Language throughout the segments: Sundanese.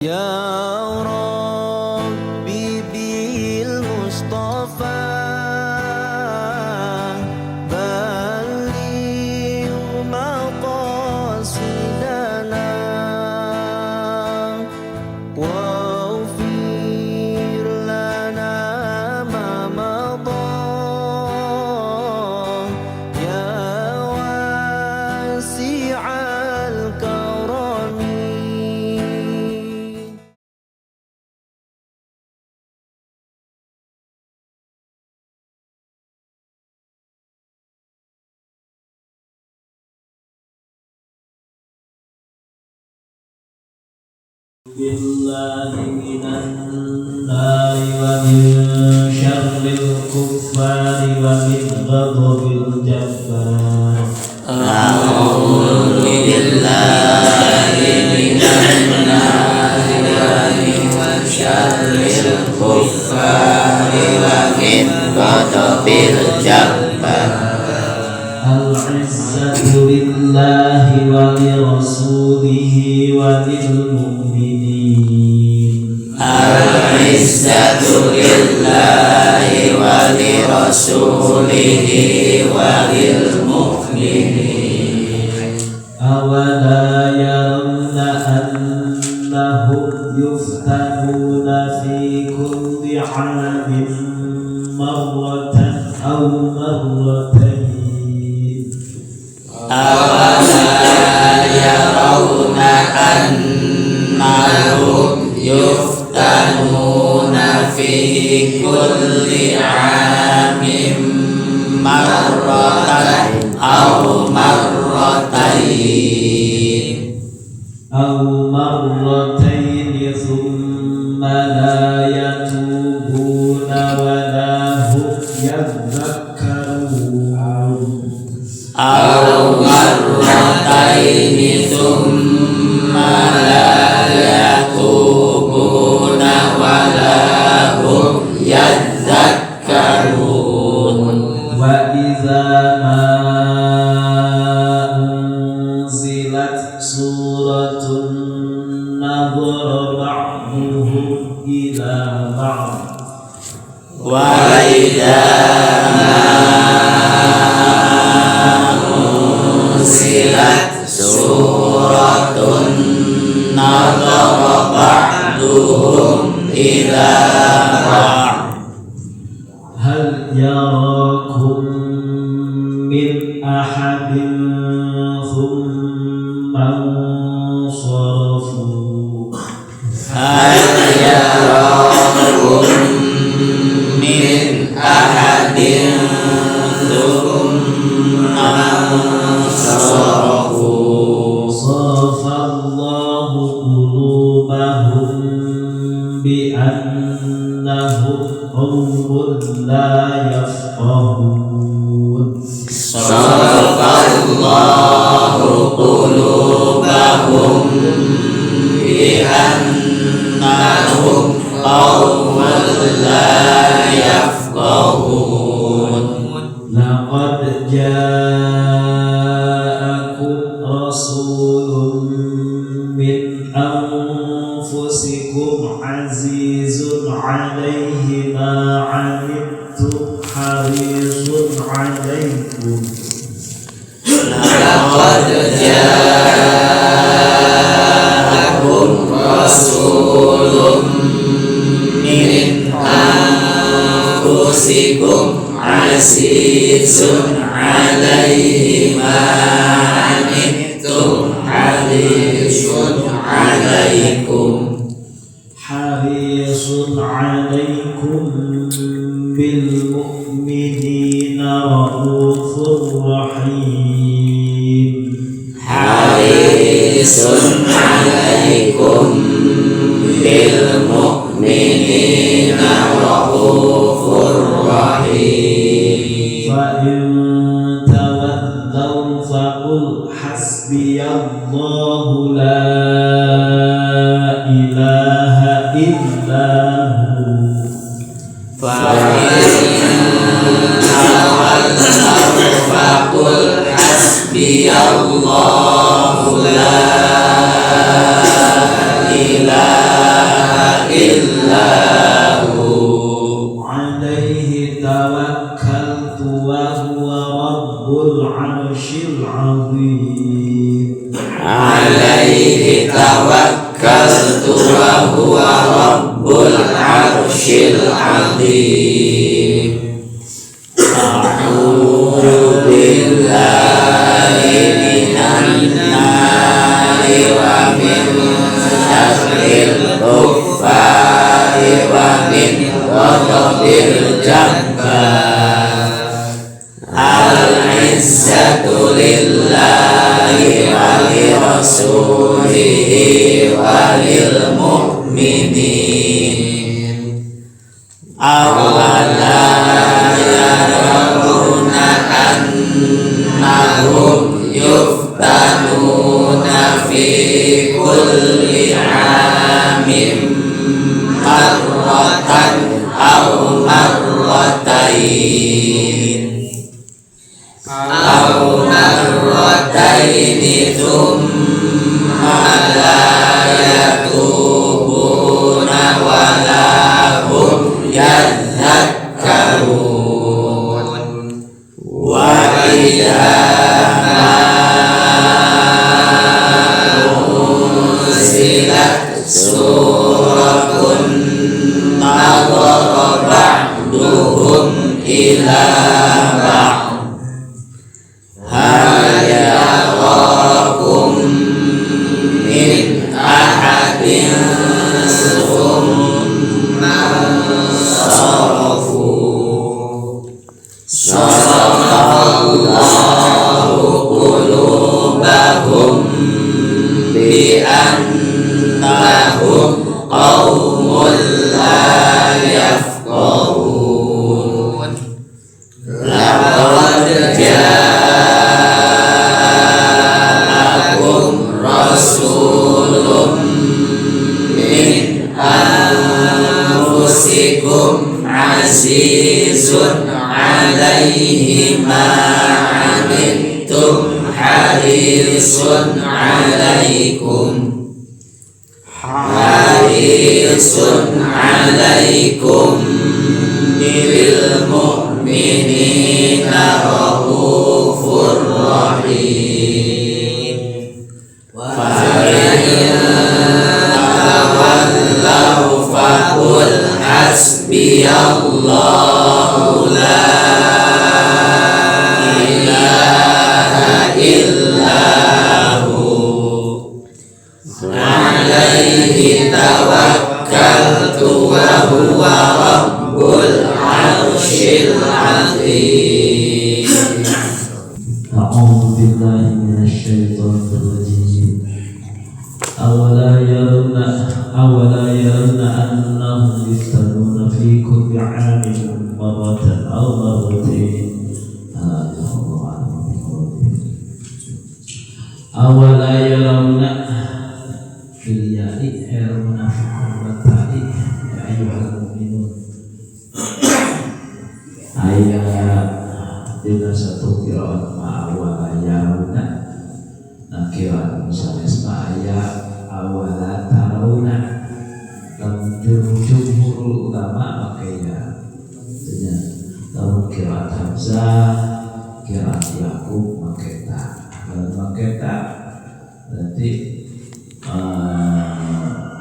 يا ربي بالمصطفى بلغ مقاصدنا واغفر لنا ما مضى يا واسع الكرم. بالله من النار ومن شر الكفار ومن غضب الجبار. أعوذ بالله من النار ومن شر الكفار ومن غضب الجبار. العزة لله ولرسوله وللمؤمنين. العزة لله ولرسوله وللمؤمنين. أولا يرون أنهم يفتنون في كل عام مرة أو مرتين. أولا يرون أنهم يفتنون في كل عام مرة أو مرتين. أو مرتين ثم لا يتوبون ولا هم يذكرون. أو مرتين ثم لا يتوبون ولا هم يذكرون. وإذا ما أنزلت سورة نظر بعضهم إلى بعض. وإذا ما أنزلت سورة نظر بعضهم إلى بعض. هل يراكم من أحد ثم انصرفوا. هل يراكم من أحد ثم انصرفوا. صرف الله قلوبهم بأنهم قوم لا يفقهون. صرف الله قلوبهم بأنهم قوم لا يفقهون. لقد جاءكم رسول من أنفسكم عزيز عليه ما عنتم حريص عليكم. لقد جاءكم رسول من أنفسكم عزيز عليه ما عنتم حريص عليكم. حريص عليكم بالمؤمنين رؤوف رحيم. حريص عليكم بالمؤمنين رؤوف رحيم. فإن تولوا فقل حسبي الله لا إله إلا هو. فإن تولوا فقل حسبي الله لا إله illa hu. Alaihi tawakkaltu wa huwa rabbul arsyil azim. Alaihi tawakkaltu wa huwa rabbul arsyil azim. A'udzu billahi minan nari wa min syarril kuffari wa min ghadabil jabbar. Al-izzatu lillahi wa li rasulihi wa lil mu'minin. Awala yarawna annahum yuftanuna fi kulli 'amin marratan aw marratain aw marratain thumma la yatubuna wa la hum yadhakkarun. Wa idza ma unzilat suratun nadhara ba'duhum ila ba'd hal yarakum min ahadin thumma sarafu. Sarafa qulubahum bi annahum qaumun la yafqahun. Laqad ja'akum rasulun min anfusikum azizun 'alaihi ma 'anittum harisun 'alaikum bil mu'minina raufur rahim. Fa in tawallaw faqul hasbiyallahu la ilaha illa hu alaihi tawakkaltu wa huwa rabbul arsyil azim. A'udzu billahi minasy syaithanir rajim. Awala yarawna annahum yuftanuna fi kulli 'amin marratan aw marratayn. Awala yarawna fil ya'i al munafiqun wa ta'i ya ayyuhal mu'minun. Ayat dina satu qiraat ma'awala yarawna nakiran misalnya ayat awala tarawna. Lamun jumhurul ulama makanya lamun qiraat Hamzah, qiraat Yaqub make ta. Lamun make ta berarti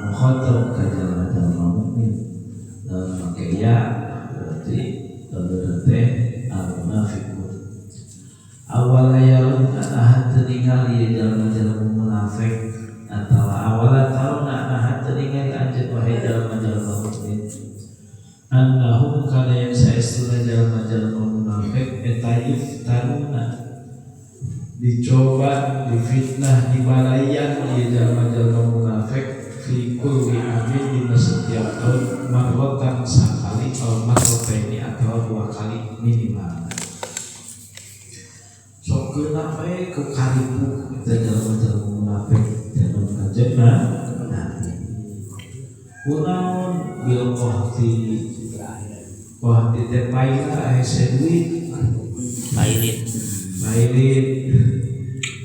mukhatab ka jalma-jalma mukmin. Lamun make ya berarti lamun teh al-munafiqun. Awala yarawna nahan teu ningali jalma-jalma munafik atawa awala tarawna nahan teu ningali anjeun wahai jalma-jalma mukmin annahum kana yang saestuna jalma-jalma munafik eta yuftanuna dicoba, difitnah, dibalayan ieu jalma-jalma munafik fi kulli amin dina setiap tahun marratan sakali atau marrataini atau dua kali minimal. Sok keuna we ku karipu eta jalma-jalma munafik zaman kanjeng Nabi. Kunaon bil qahti qahti teh paila hese duit pailit.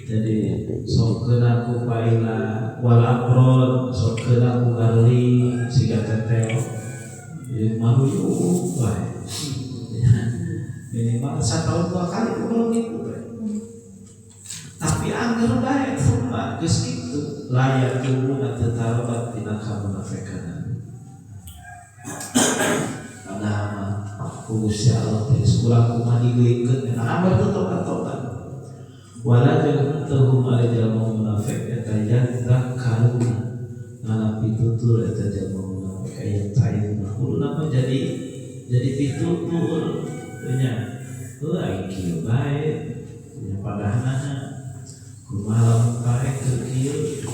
Jadi sok keuna ku paila wal amrod sok keuna ku garli siga tetel. Ngaruyuk bae. Minimal setahun 2 kali kudu gitu bae. Tapi angger bae summa geus kitu layak tunggu teu tarobat tina kamunafikan. Padahal mah ku Gusti Allah teh kurang kumaha digeuykeun eta ambar teu tobat-tobat. Wala jeung teu ari jalma munafik eta yadzakaruna ngana pitutur eta jalma munafik aya tayyib kudu mah jadi pitutur nya heuh ai kieu bae nya padahanana kumaha lamun bae keur kieu.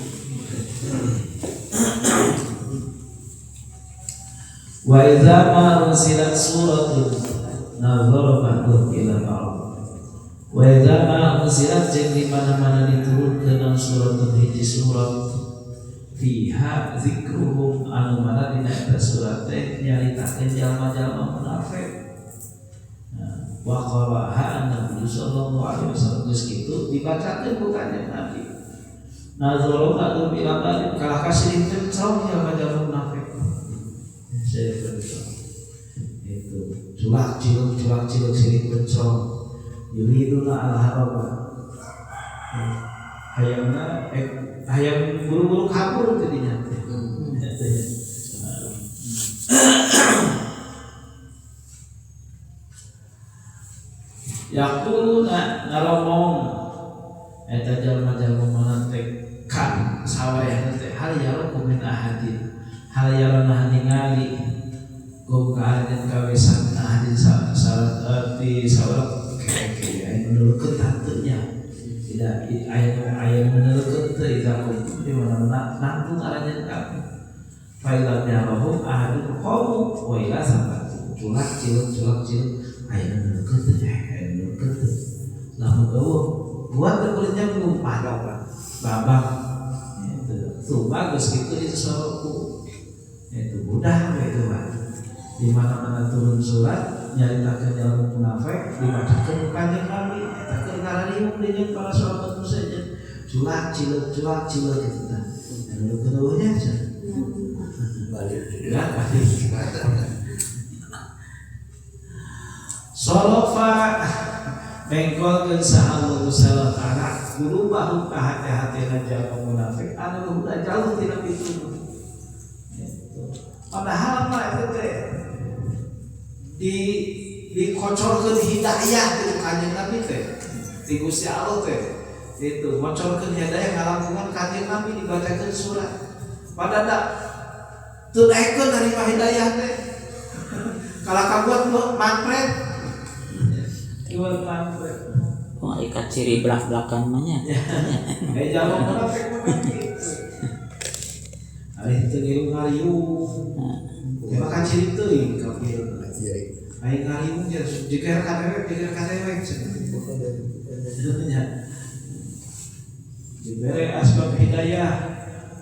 Wa idza ma unzilat suratun nazara ba'dhum ila ba'd. Wa idza ma unzilat jeung di mana-mana diturunkeun suratun hiji surat fiha zikruhum anu mana dina eta surat teh nyaritakeun jalma-jalma munafik. Wa qara'aha an-nabi sallallahu alaihi wasallam geus kitu dibacakeun ku kanjeng Nabi. Nazara ba'dhum ila ba'd kalah ka silih pencong jalma-jalma munafik. Itu culak ciluk silih pencong yuriduna al-haraba hayangna hayang buru-buru kabur tadinya teh. Yaquluna ngaromong eta jalma-jalma mana teh ka sawayahna teh hal yarakum min ahadin hal yarana ningali gom ka aden kawesan ahadin salat ti saurang keke aya menurutkeun tantenya tidak aya menurutkeun teu iza kuntum di mana-mana nangtung aranjeun kabeh fa ilam yarahum ahadun qamu wa ila sabatu culak ciluk aya menurutkeun teu aya menurutkeun teu lamun eueuh buat teh kulitnya ngumpah babang itu tuh bagus gitu di soroku itu mudah itu Pak. Di mana-mana turun surat nyaritakeun jalma munafik dibacakeun ku kanjeng Nabi eta keur ngarariung deui para sahabat nu sejen culak ciluk gitu tah. Anu eueuh nya balik ya balik. Sorofa bengkolkeun saha Allah Ta'ala gurubahum ka hati-hatina jalma munafik anu udah jauh tina pituduh. Padahal mah itu teh dikocorkeun hidayah gitu kanjeng Nabi teh di Gusti Allah teh itu ngocorkeun hidayah ngalangkungan kanjeng Nabi dibacakeun surat padahal da teu daekeun narima hidayah teh kalah kabuat manfred iwan manfred oh ikat ciri belak-belakan mah nya jalma munafik mah kitu ari teu ngilu ngariung ya maka ciri teuing kafir aing ngariung ya jika kadewek cenah dibere asbab hidayah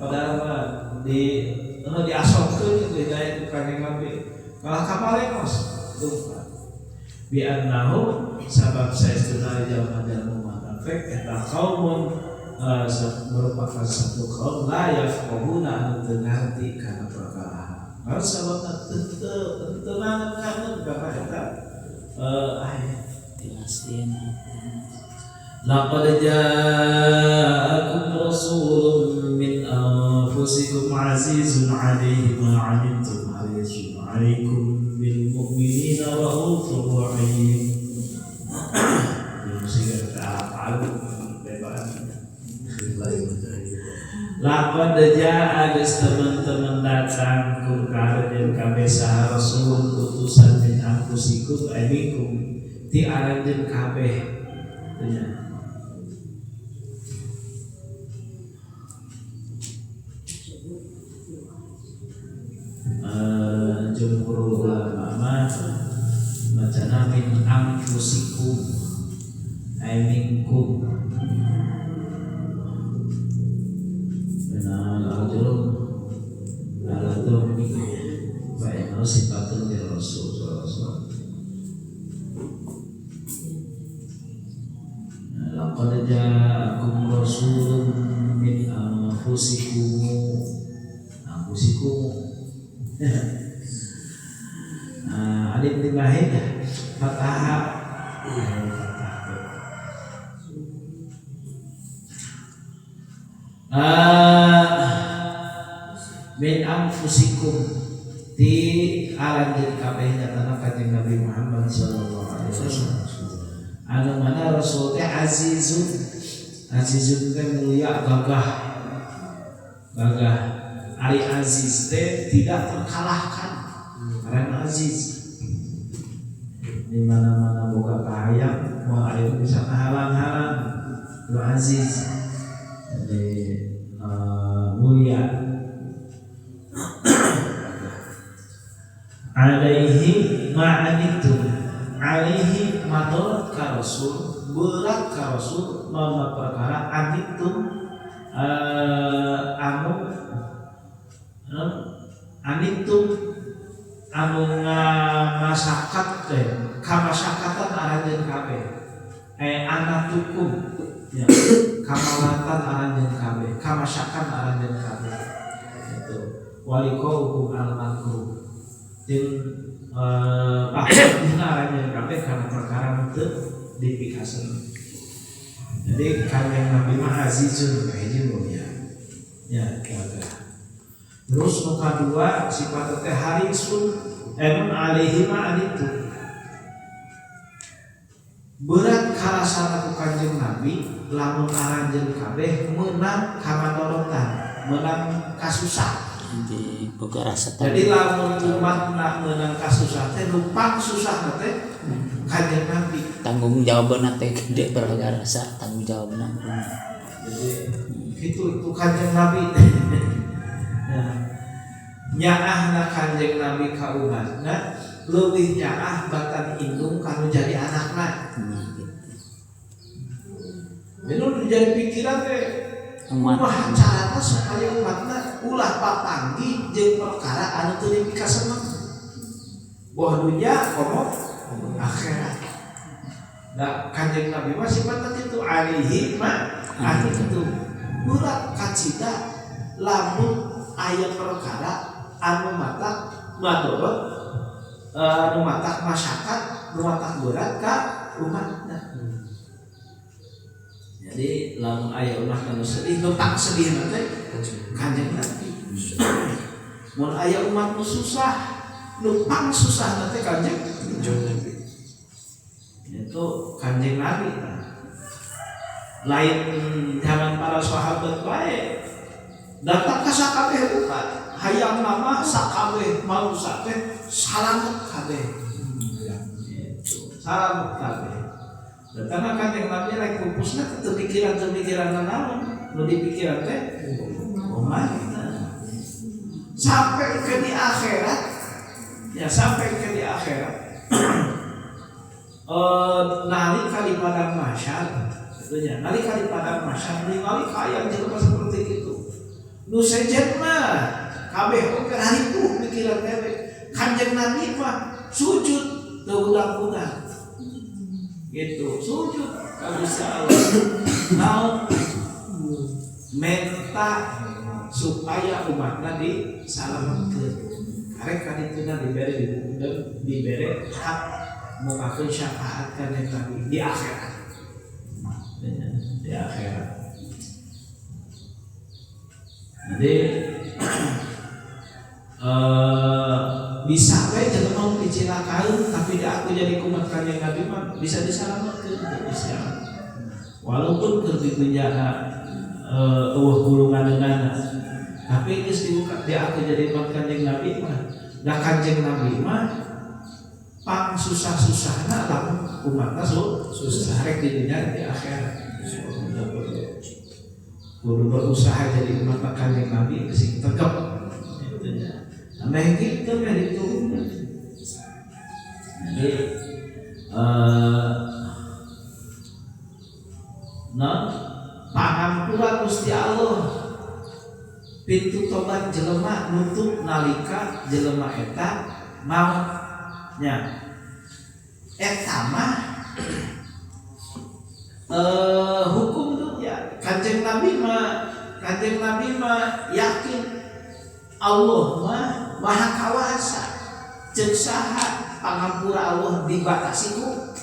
padahal mah di diasopkeun itu hidayah ku kanjeng Nabi kalah kaparengos lupa bi annahu sabab saestuna jalma-jalma munafik eta kaumun merupakan satu kaum la yafqahuna anu teu ngarti kana perkara. Harus sababna teu ngangen kana eta ayat jelaskeun. Laqad ja'akum rasulun min anfusikum azizun 'alaihi ma 'anittum harisun 'alaikum bil mu'minina raufur rahim. Laqad ja'a geus teman-teman datang kum ka kabeh saha rasul utusan min anfusikum ay minkum ti aranjeun kabeh nya. Jumhurul ulama mah macana min anfusikum ay minkum sifatun li Rasul sallallahu alaihi wasallam. Laqad ja'akum rasulun min anfusikum anfusikum Alif limahid fathah. Min anfusikum di aranjeun kabeh nyatana Kanjeng Nabi Muhammad sallallahu alaihi wasallam. Anu mana Rasul teh azizun, azizun teh mulia, gagah. Gagah. Ari aziz teh tidak terkalahkan. Karena aziz di mana-mana boga kahayang, moal aya bisa ngahalang-halang. Nu aziz. Jadi mulia. Alaihi ma'anitum, alaihi madarat ka Rasul, berat ka Rasul mama perkara anitum anu anitum anu ngamasakat teh kamasakatan aranjeun kabeh anatukum ya kamalatan aranjeun kabeh kamasakan aranjeun kabeh itu waliko hukum al makruh jeung pakna aranjeun kabeh kana perkara teu dipikaseun. Jadi kanjeng Nabi mah azizun kahiji mulia ya gagah. Terus nu kadua sifat teh harisun enun alaihi ma anitu. Berat karasana ku Kanjeng Nabi lamun aranjeun kabeh meunang kamadorotan, meunang kasusah. Di boga rasa. Jadi lamun umatna meunang kasusah teh nu pangsusahna teh Kanjeng Nabi. Tanggung jawabna teh gede boga rasa tanggung jawabna. Jadi itu Kanjeng Nabi. Ya. Nyaahna Kanjeng Nabi ka umatna leuwih nyaah batan indung kanu jadi anakna. Gitu. Jadi jadi pikiran teh kumaha carana supaya umatna ulah papanggih jeung perkara anu teu dipikaseneng. Boh dunya komo akhirat. Nah, Kanjeng Nabi mah sifatna kitu alaihi ma itu. Berat kacida lamun aya perkara anu matak madorot anu matak masyarakat nu matak berat ka umatna. Jadi lamun aya umat anu sedih nu tak sedih teh Kanjeng Nabi. Mun aya umat nu susah nu pang susah teh Kanjeng Nabi. Itu Kanjeng Nabi. Lain zaman para sahabat bae datang ka sakabeh umat hayang nama sakabeh manusia teh salamet kabeh. Salamet kabeh. Datang Kanjeng Nabi rek pupusna teu pikiran-pikiran naon nu dipikiran teh umat. Sampai ke di akhirat ya, sampai ke di akhirat nalika di padang mahsyar itunya, nalika di padang mahsyar ningali kaya jelema seperti itu. Nu sejen mah kabeh oge haripuh mikiran dewek. Kanjeng Nabi mah sujud teu udang-udang. Gitu, sujud ka Gusti Allah. Naon menta supaya umatna disalametkeun. Karek kadituna dibere dibere hak mukakeun syafaat Kanjeng Nabi di akhirat. Di akhirat. Jadi bisa we jelema dicilakaeun tapi da aku jadi kumat Kanjeng Nabi mah bisa disalametkeun teu bisa. Walaupun keur di penjara eueuh gulunganeunana tapi geus dibuka dia aku jadi umat Kanjeng Nabi mah. Da Kanjeng Nabi mah pang susah-susahna lamun umatna susah rek di dunya di akhirat. Kudu berusaha jadi umat Kanjeng Nabi sing tegep gitu nya. Ameh kitu meh ditu. Jadi nah pangampura Gusti Allah pintu tobat jelema nutup nalika jelema eta maut nya. Eta mah hukum dunia. Kanjeng Nabi mah yakin Allah mah maha kawasa. Ceuk saha pangampura Allah dibatasi ku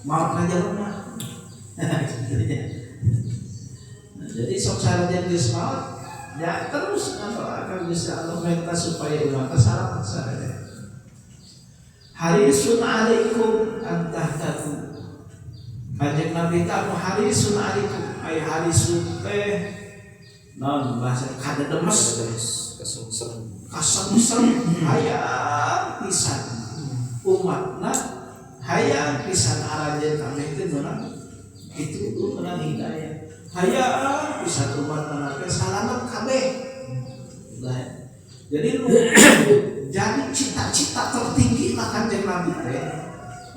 mautna jelema. Nah, jadi sok sarajan geus maut ya terus akan Gusti Allah minta supaya umat salamet sadaya. Harisun alaikum antahtadu. Kanjeng Nabi teh anu harisun alaikum, ai harisun teh naon bahasa kadedemes Kesengsem. Kasengsem hayang pisan umatna, hayang pisan aranjeun kabeh teh meunang itu meunang hidayah, hayang pisan umatna teh salamet kabeh. Nah, jadi nu jadi cita-cita tertinggi lah Kanjeng Nabi teh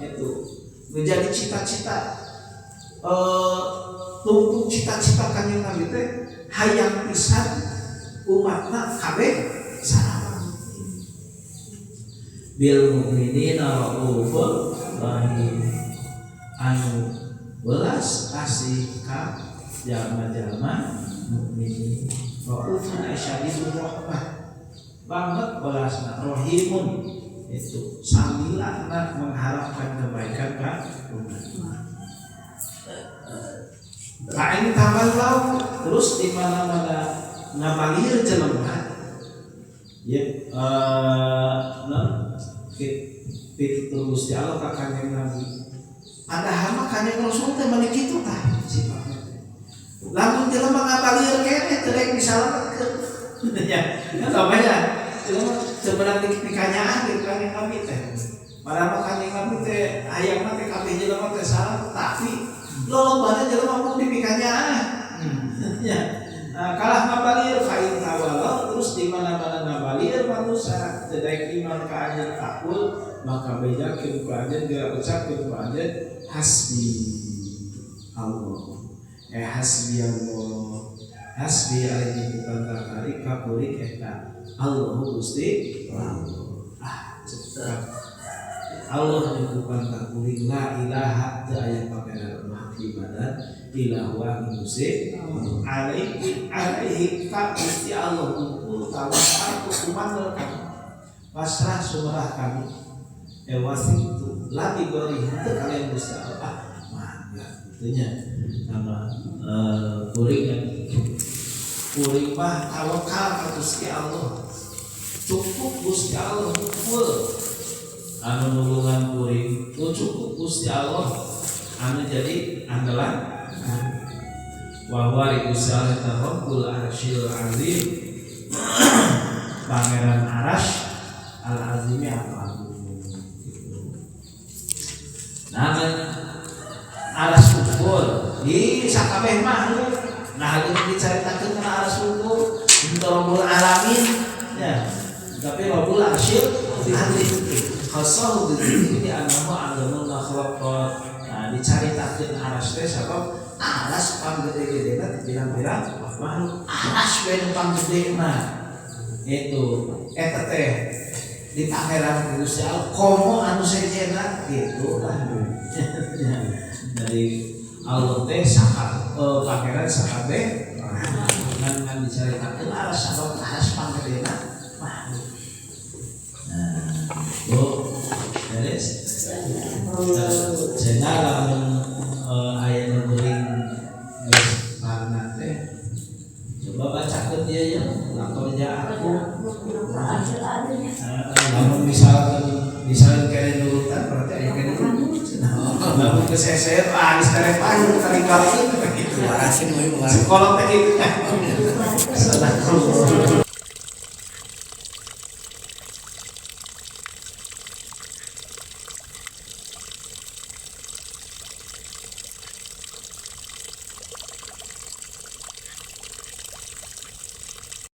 itu menjadi cita-cita, tumpuk cita-cita Kanjeng Nabi teh hayang pisan umatna kabeh salamet. Bil mu'minina raufur rahim, anu welas asih ka jalma-jalma mukminin. Raufun asyadidur rahmah, banget welasna, rahimun itu sambilana mengharapkan kebaikan ka umat. Fa'in tawallau, terus di mana-mana ngabalir jelema ya, non pitutur Gusti Allah ka Kanjeng Nabi. Padahal mah Kanjeng Rasul teh meuni kitu tah sifatna teh. Lamun jelema ngabalir keneh teu rek disalametkeun. Ya, namanya jelema teu meunang dikanyaah di Kanjeng Nabi teh. Padahal mah Kanjeng Nabi teh hayangna teh kabeh jelema teh salamet, tapi lolobana jelema mung dipikanyaah. Ya. Nah, kalah ngabalir fa in tawallau, terus di mana-mana ngabalir manusia teu daek iman ka anjeun, takul maka bejakeun ku anjeun, geura ucapkeun ku anjeun hasbi Allah, hasbi Allah, hasbi ari nyukupan kakari kakuring eta Allahu Gusti Allah. Ah, cekap Allah nyukupan kakuring, la ilaha teu aya pangeran hak ibadah illa huwa Gusti Alaihi alaihi ka Gusti Allah kumpul tawakal kumandel kami, pasrah sumerah kami, wasitu la bigori henteu kalian Gusti Allah. Ah, mangga itunya sama kuring kan. Kuring mah tawakal ka Gusti Allah, cukup Gusti Allah kumpul anu nulungan kuring, cukup Gusti Allah anu jadi andalan. Wa huwa Gusti Allah eta Rabbul Arsyil Azim, Pangeran Arasy Al Azimi anu agung gitu. Nah, aras ukur di sakabeh makhluk. Nah, geus dicaritakeun kana aras ukur untuk Rabbul Alamin ya. Tapi Rabbul Arsyil Azim khassahu bidzikri annahu a'zamul makhluqat. Nah, dicaritakeun aras teh sabab aras panggede-gedena pirang-pirang makhluk, aras we nu panggedena itu eta teh di pangeran Gusti Allah komo anu sejenna gitu lah. Dari Allah teh saka pangeran sakabeh ngan dicaritakeun aras sabab aras panggedena makhluk. Nah, bu, beres. Cenah lamun aya nu geuring geus parna teh coba bacakeun ieu ya, lakon ja'akum. Lamun misalkan misalkan kene nurutan berarti aya kene nurut cenah. Lamun keseset ah geus tereh payung karinggalkeun gitu. Warasin we waras. Sekolah teh kitu nya. Sadaqallah.